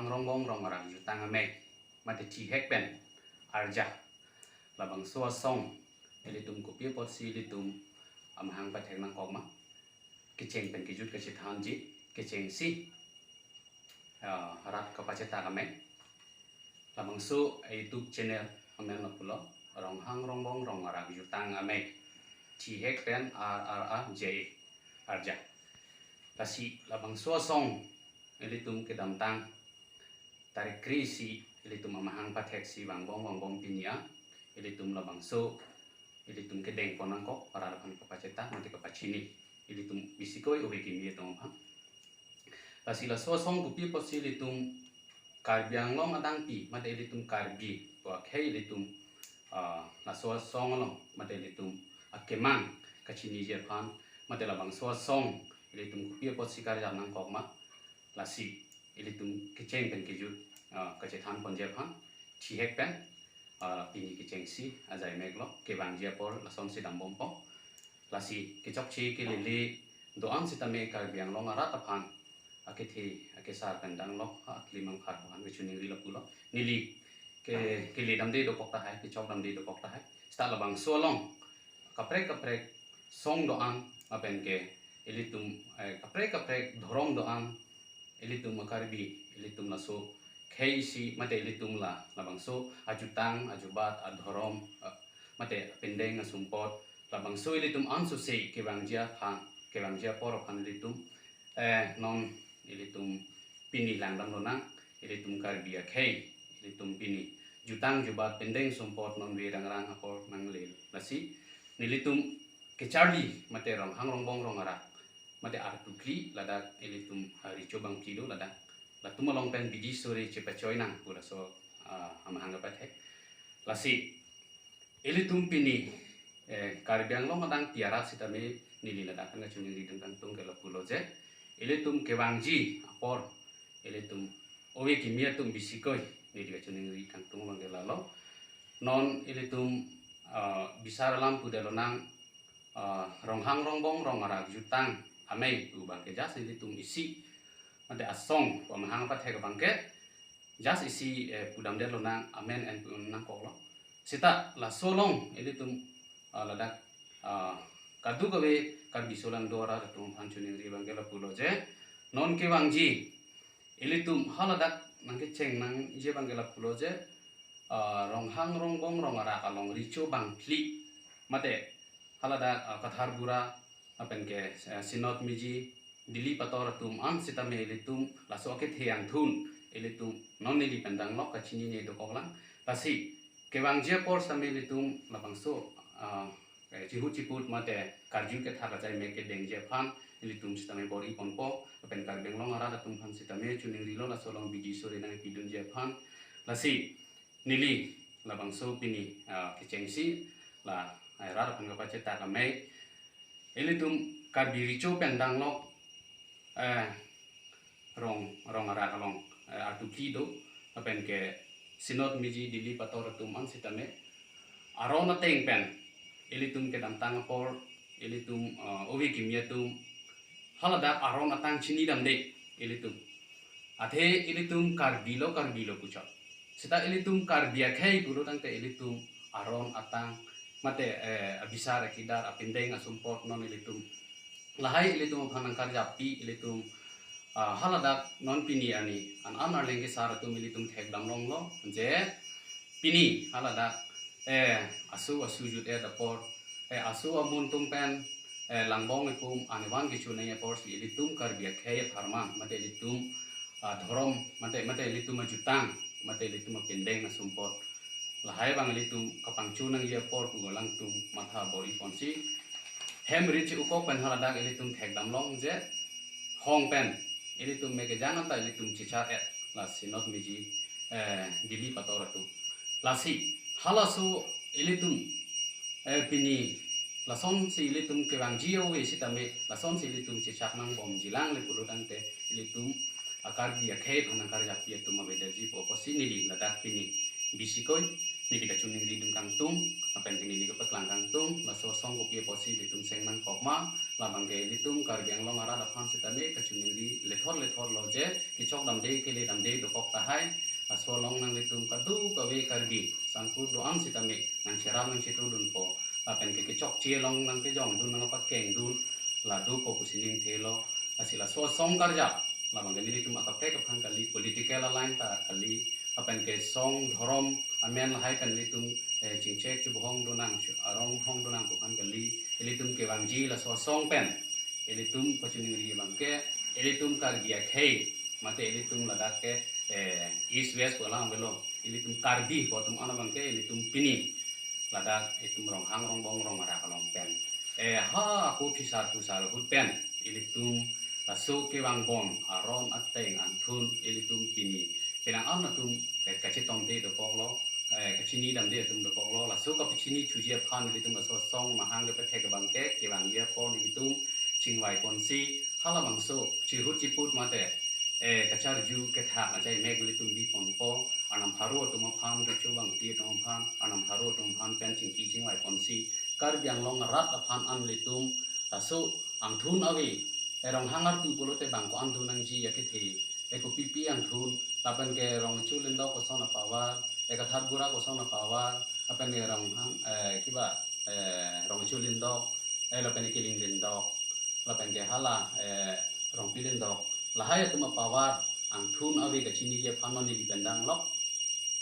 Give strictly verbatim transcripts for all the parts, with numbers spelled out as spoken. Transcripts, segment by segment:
Rongbong Rong Arak Jutang Amei mate Thihek pen Arja, labangso asong ilitum kopi apotsi ilitum amahang pathek nangkok ma, kecheng pen kejut kachethanji, kechengsi, ah, rat kapachetak amei. Labangso YouTube channel amen lapulo, Ronghang Rongbong Rong Arak Jutang Amei, Thihek pen R R A J A, Arja. Lasi labangso asong ilitum kedamtang tarik kre-isi ilitum amahang patheksi vangbom vangbom pini a, ilitum labangso ilitum kedengpon nangkok, rat aphan kapachetak mate kapachini, ilitum bisikoi ove kimi atum aphan. Lasi laso asong kopi apotsi ilitum Karbi Anglong adangpi mate ilitum Karbi pu akhei ilitum, ah, laso asong along mate ilitum akemang kachiniji aphan mate labangso asong ilitum kopi apotsi karjap nangkok ma, lasi ilitum kecheng pen kejut, ah, kachethanponji aphan Thihek pen, ah, pini kechengsi ajai meklo, kevangji apor lasonsi dambompo. Lasi kechokche kelele do-an sitame Karbi Anglong arat aphan akethe akesar pen danglok, ha, aklimang khar aphan kachiningri lapulo. Neli ke, kele damde dokok tahai, kechok damde dokok tahai. Seta labangso along kaprek kaprek song do-an lapen ke ilitum, eh, kaprek kaprek dhorom do-an, ilitum a-Karbi, ilitum laso khei isi mate ilitum la labangso ajutang, ajubat, adhorom, eh, mate apindeng, asumpot, labangso ilitum ansose kevangji aphan, kevangji apor aphan ilitum, eh, non ilitum pini langdam lonang, ilitum Karbi akhei ilitum pini jutang jubat pindeng sumpot non verangrang apor nangle. Lasi nelitum kecharli mate Ronghang Rongbong Rong Arak mate artukli ladak ilitum, ah, Richo Bangphli do ladak. Latum along pen bidi sore chepachoi nang pu laso, ah, amahang kapathek. Lasi ilitum pini, eh, Karbi Anglong adangpi arat sitame neli ladak pen kachiningri dun kangtung ke lapulo je, ilitum kevangji apor ilitum ove kimi atum bisikoi neli kachiningri kangtung abang ke lalo. Non ilitum, ah, bisar alam pudet lonang, ah, Ronghang Rongbong Rong Arak Jutang Amei pu abang ke just ilitum isi mate asong pu amahang pathek abang ke just isi, eh, pudamdet lonang, amen en pu nangkoklo. Seta laso along ilitum, ah, ladak, ah, kadokave Karbi aso langdo arat atum aphan chiningri abang ke lapulo je, non kevangji ilitum haladak nangkecheng nangji abang ke lapulo je, ah, Ronghang Rongbong Rong Arak along Richo Bangphli mate haladak, ah, Katharbura lapen ke, eh, Sinot Miji, Dili Pator atum an sitame ilitum laso akethe angthun ilitum non neli pen danglok, kachinine dokoklang. Lasi kevangji apor sitame ilitum labangso, ah, eh, chihut chiput mate karju kethak ajai mek kedengji aphan ilitum sitame bor-iponpo, lapen Karbi Anglong arat atum aphan sitame chiningrilo laso along bidi sore nangpidunji aphan. Lasi neli labangso pini, ah, kechengsi la, eh, rat aphan kapachetak amei, ilitum Karbi Richo pen danglok, eh, Rong, Rong Arak along, eh, artukli do, lapen ke Sinot Miji, Dili Pator atum an sitame aron ateng pen ilitum kedamtang apor, ilitum, eh, ove kimi atum haladak aron atang chinidamde ilitum. Athe ilitum Karbi lo, Karbi lo puchot. Seta ilitum Karbi akhei pulo tangte ilitum aron atang mate, eh, abisar akedar, apindeng asumpot non ilitum lahai ilitum aphan nangkarjappi ilitum, ah, haladak non pini arni an an arleng kesar atum ilitum thekdam longlo je pini haladak, eh, aso asu jut-et apor, eh, aso amun atum pen, eh, langbong ipum anevan kechonei aporsi ilitum Karbi akhei apharman mate ilitum, ah, dhorom mate, mate ilitum ajutang mate ilitum apindeng asumpot lahai abang ilitum kapangchonangji apor pu alangtum matha bor-iponsi hem rit che-ukok pen haladak ilitum thekdam long je hong pen ilitum mekejang anta ilitum chechar-et la Sinot Miji, eh, Dili Pator atum. Lasi halaso ilitum, eh, pini lasonsi ilitum kevangji ove sitame lasonsi ilitum chechak nangbomji lang le pulo tangte ilitum a-Karbi akhei aphan nangkarjappi atum avedetji pu apotsi neli ladak pini bisikoi neli kachoningri dun kangtung, lapen ke neli kapaklang kangtung, laso asong kopi apotsi ilitum cheng nangkok ma, labang ke ilitum Karbi Anglong arat aphan sitame kachoningri lethor lethor lo je, kechok damde kele damde dokok tahai, laso along nanglitum kadokave Karbi sangkur do-an sitame nangcherap nangchetudunpo, lapen ke kechokche along nangkejongdun nangpakengdun, la dopo pusi ningthelo, lasi laso asong karjap, labang ke nelitum akaprek aphan kali, political align ta kali, lapen ke song dhorom amen lahai pen ilitum, eh, chingchek chubohong donang, chu-, arong hong donang pu aphan kali, ilitum kevangji laso asong pen, ilitum kachiningri abang ke, ilitum Karbi akhei, mate ilitum ladak ke, eh, East West pu alam avelo, ilitum Karbi pu atum an abang ke, ilitum pini, ladak itum Ronghang Rongbong Rong Arak along pen. Eh, ha, ako phisar pusar ahut pen, ilitum laso kevangbom aron ateng angthun ilitum pini penang an atum ke kachetomde dokoklo, eh, kachini damde atum dokoklo, laso kapachini thuji aphan ilitum laso asong mahang kepethek abang ke kevangji apor ilitum chingvai ponsi, halabangso chirhut chiput mate, eh, kacharju kethak achai mek ilitum bi ponpo, Arnam pharo atum aphan, kachobangti atum aphan, Arnam pharo atum aphan pen chingki chingvai ponsi, Karbi Anglong arat aphan an ilitum laso angthun ave, eh, Ronghang artu pulote bang ko-an do nangji akethe, eh, kopipi angthun, lapen ke Rong Ichu Lindok koson apower, eh, Kathar Gura koson apower, lapen ke Ronghang, eh, kiba, eh, Rong Ichu Lindok, eh, lapen ke Kiling Lindok, lapen ke hala, eh, Rongpi Lindok, lahai atum apower angthun ave kachiniji aphan non neli pen danglok.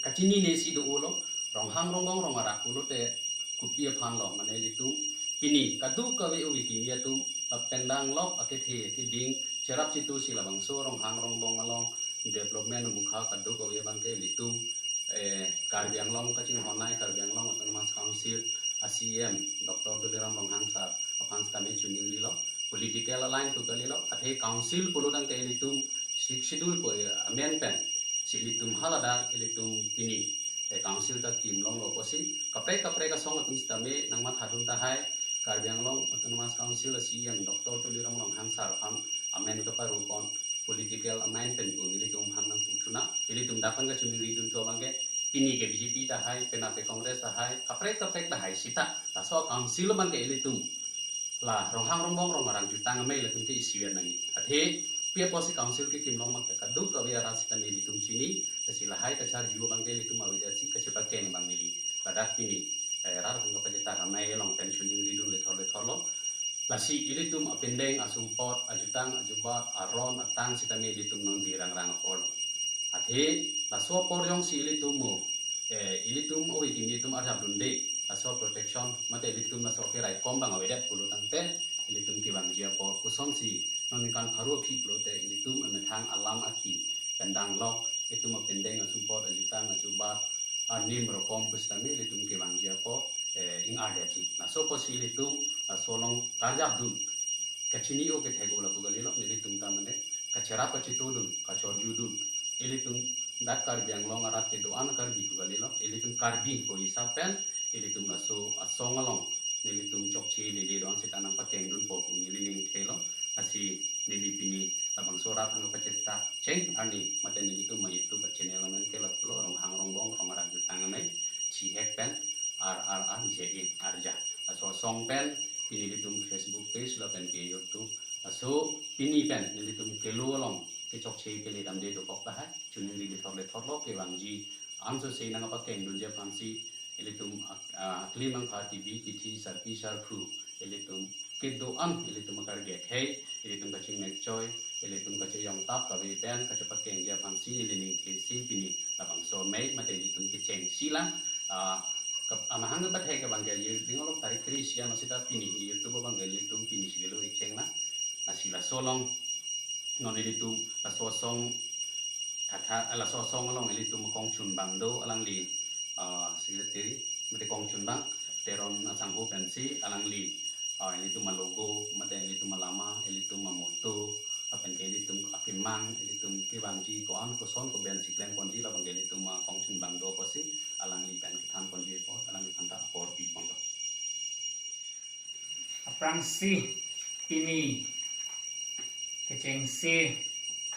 Kachinine si do-olo, Ronghang Rongbong Rong Arak pulote kopi aphan lo, mane ilitum pini kadokave ove kimi atum lapen danglok akethe keding cherap chetusi labangso Ronghang Rongbong along development mukha kadokave abang ke ilitum, eh, Karbi Anglong kachinghonnei, Karbi Anglong Autonomous Council a C E M Doctor Tuliram Ronghang sir aphan sitame choningrilo, political align pu kalilo, athe council pulo tangte ilitum Sixth Schedule pu, eh, amen pen si ilitum haladak ilitum pini, eh, council ta kim longlo pusi, kaprek kaprek asong atum sitame nangmathadun tahai, Karbi Anglong Autonomous Council a C E M Doctor Tuliram Ronghang sir aphan amen kaparupon political amen pen pu nelitum aphan nangputhunang, nelitum dak pen kachoningridun thu abang ke, pini ke B J P tahai, penap ke Congress tahai, kaprek kaprek tahai sita, laso council abang ke ilitum la Ronghang Rongbong Rong Arak Jutang Amei latum ke isi ver nangji. Athe pi apotsi council kekim long ma ke kadokave arat sitame ilitum chini, lasi lahai kacharju abang ke ilitum avedet si kachepakeng abang neli ladak pini, eh, rat aphan kapachetak amei along pen choningridun lethor lethor lo. Lasi ilitum apindeng asumpot, ajutang ajubat, aron atang sitame ilitum nangdi rangrang apor lo. Athe laso apor jongsi ilitum mo, eh, ilitum ove kimi ilitum arjapdunde, laso protection mate ilitum laso keraikom abang avedet pulo tangte, ilitum kevangji apor kosonsi non ningkan pharo aphi pulote ilitum emethang alam aki pen danglok, itum apindeng asumpot, ajutang ajubat, anim rokom pusitame ilitum kevangji apor, eh, ing-ardetji. Laso apotsi ilitum laso along karjapdun, kachini-o kethek-o lapu kalilo, nelitum ta mane kacherap kachetudun, kachorjudun, ilitum dak Karbi Anglong arat kedo-an Karbi pu kalilo, ilitum Karbi pu hisap pen ilitum laso asong along nelitum chokche lele do-an sita nangpakengdunpo pu neli ningthelo. Lasi neli pini labangso rat aphan kapachetak cheng arni mate nelitum a YouTube channel amen ke lapulo, Ronghang Rongbong Rong Arak Jutang Amei, chihek pen R R R J A, arja. Laso asong pen pini nelitum Facebook page lapen ke YouTube, laso pini pen nelitum kelo along kechokche kele damde dokok tahai, choningri lethor lethor lo, kevangji ansose nangpakengdunji aphansi ilitum ak-, ah, aklim angpha, tibi tithi, sarpi sarpo, ilitum kedo-an, ilitum Karbi akhei, ilitum kachingnek choi, ilitum kachejong tap kave pen kachepakengji aphansi neli ningthesi pini labangso amei mate ilitum kechengsi lang, ah, kap-, amahang kepathek abang ke ye dingolok tarik kre-isi ano sita pini YouTube abang ke ilitum pini si kelo icheng lang. Lasi laso along non ilitum laso asong khatha, eh, laso asong along ilitum akongchunbang do, alangli, ah, secretary mate kongchunbang Teron asangho pensi alangli, ah, ilitum alogo mate ilitum alama, ilitum amotto, lapen ke ilitum akemang, ilitum kevangji ko-an koson koben si klemponji labang ke ilitum akongchunbang do pusi alangli pen kethanponji apot, alangli aphanta apor piponlo. Aphrangsi pini kechengsi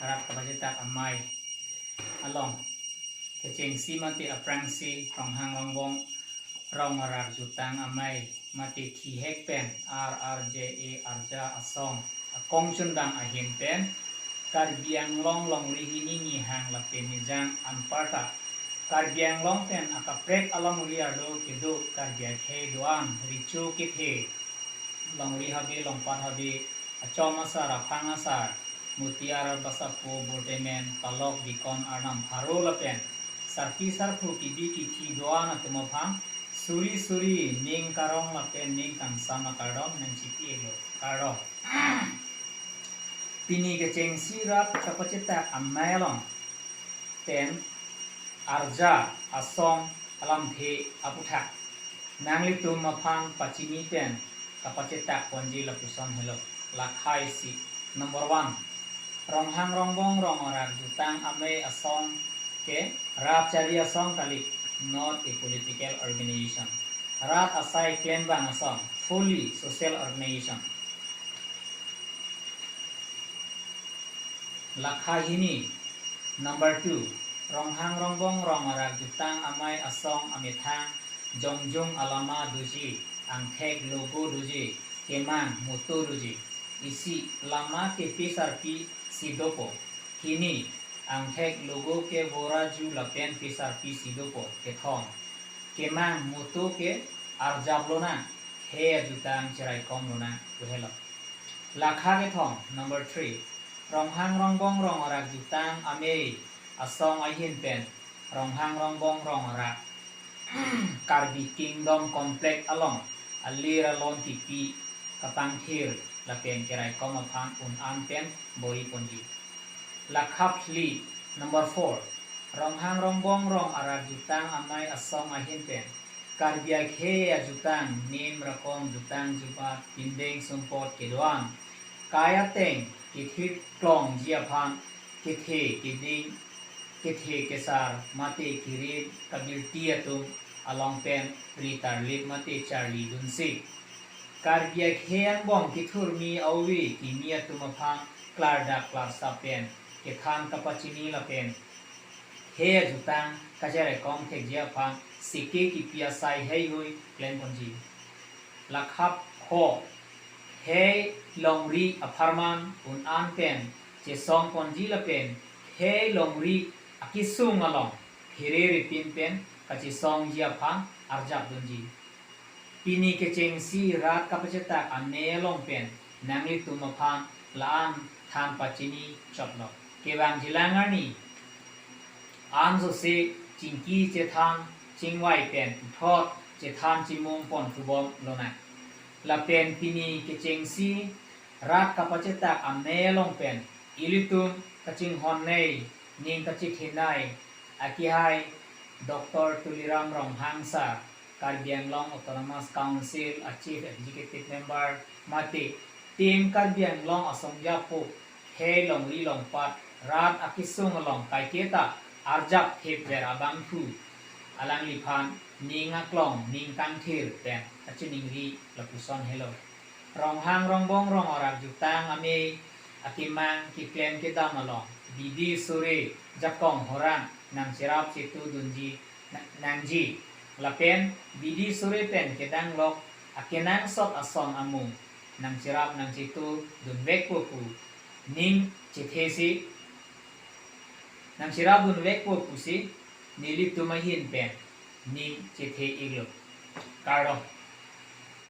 rat kapachetak amei along Kechengsi mate aphrangsi Ronghang Rongbong Rong Arak Jutang Amei mate thihek pen R R J A Arja Asong akongchundang ahin pen Karbi Anglong longri hini nihang lapen nijang anparta Karbi Anglong pen akaprek alongri arlo kedo Karbi akhei do-an, recho kethe, longri habe longpat habe, achom asar aphang asar, Mutiar Basapo Bordemen, Palok Bikon Arnam Pharo lapen sarpi sarpo kebi kethe do-an atum aphan suri suri ning karong lapen ning kangsam akardom nangchipi-iklo, kardom. Pini kechengsi rat kapachetak amei along pen Arja Asong alamthe aputhak nanglitum aphan pachini pen kapachetak ponji lapuson helo. Lakha isi. Number one, Ronghang Rongbong Rong Arak Jutang Amei Asong ke rat chari asong kali, not a political organization. Rat asai klembang asong, fully social organization. Lakha hini. Number two, Ronghang Rongbong Rong Arak Jutang Amei Asong amethang jongjung alama doji, angthek logo doji, kemang motto doji. Isi, lama ke pisarpi si dopo. Hini, angthek logo ke voraju lapen pisarpi si dopo. Kethom, kemang motto ke arjap lonang, khei ajutang cheraikom lonang, pu helo. Lakha kethom, number three, Ronghang Rongbong Rong Arak Jutang Amei Asong ahin pen Ronghang Rongbong Rong Arak Karbi Kingdom Complex along alir alon kipi kapangthir lapen keraikom aphan un-an pen bor-i ponji. Lakha phli. Number four, Ronghang Rongbong Rong Arak Jutang Amei Asong ahin pen Karbi akhei ajutang, nim, rakong, jutang jubat, pindeng sumpot kedo-an, kai ateng, kethit klongji aphan kethe keding, kethe kesar mate kiri kabirti atum along pen ri tarlip mate charli dunsi. Karbi akhei angbong kethurmi ave kimi atum aphan klardak klarsap pen kethan kapachini lapen khei ajutang kacheraikom thekji aphan sike kipi asai heihui klem ponji. Lakha kho, khei longri apharman un-an pen chesong ponji lapen khei longri akesung along phere ripin pen kachesongji aphan arjap dunji. Pini kechengsi rat kapachetak amei along pen nanglitum aphan la-an than pachini chotlo. Kevangjilang arni an sose chingki chethan chingvai pen puthot chethan chimung pon thubom lonang. Lapen pini kechengsi rat kapachetak amei along pen ilitum kachinghonnei, ning kachethenei akehai Doctor Tuliram Ronghang sir, Karbi Anglong Autonomous Council a Chief Executive Member mate Team Karbi Anglong Asongjapo khei longri longpat rat akesung along kaiketa arjap thepver abangphu alangliphan ning aklong ning kangthir pen kachiningri lapuson helo. Ronghang Rongbong Rong Arak Jutang Amei akemang keklem kedam along bidi sore jakong horang nangcherap chetu dunji na-, nangji. Lapen bidi sore pen kedanglok akenangsot asong amung nangcherap nangchetu dunvekpo pu ning chethesi, nangcherap dunvekpo pusi nelitum ahin pen ning chethe-iklo. Kardom.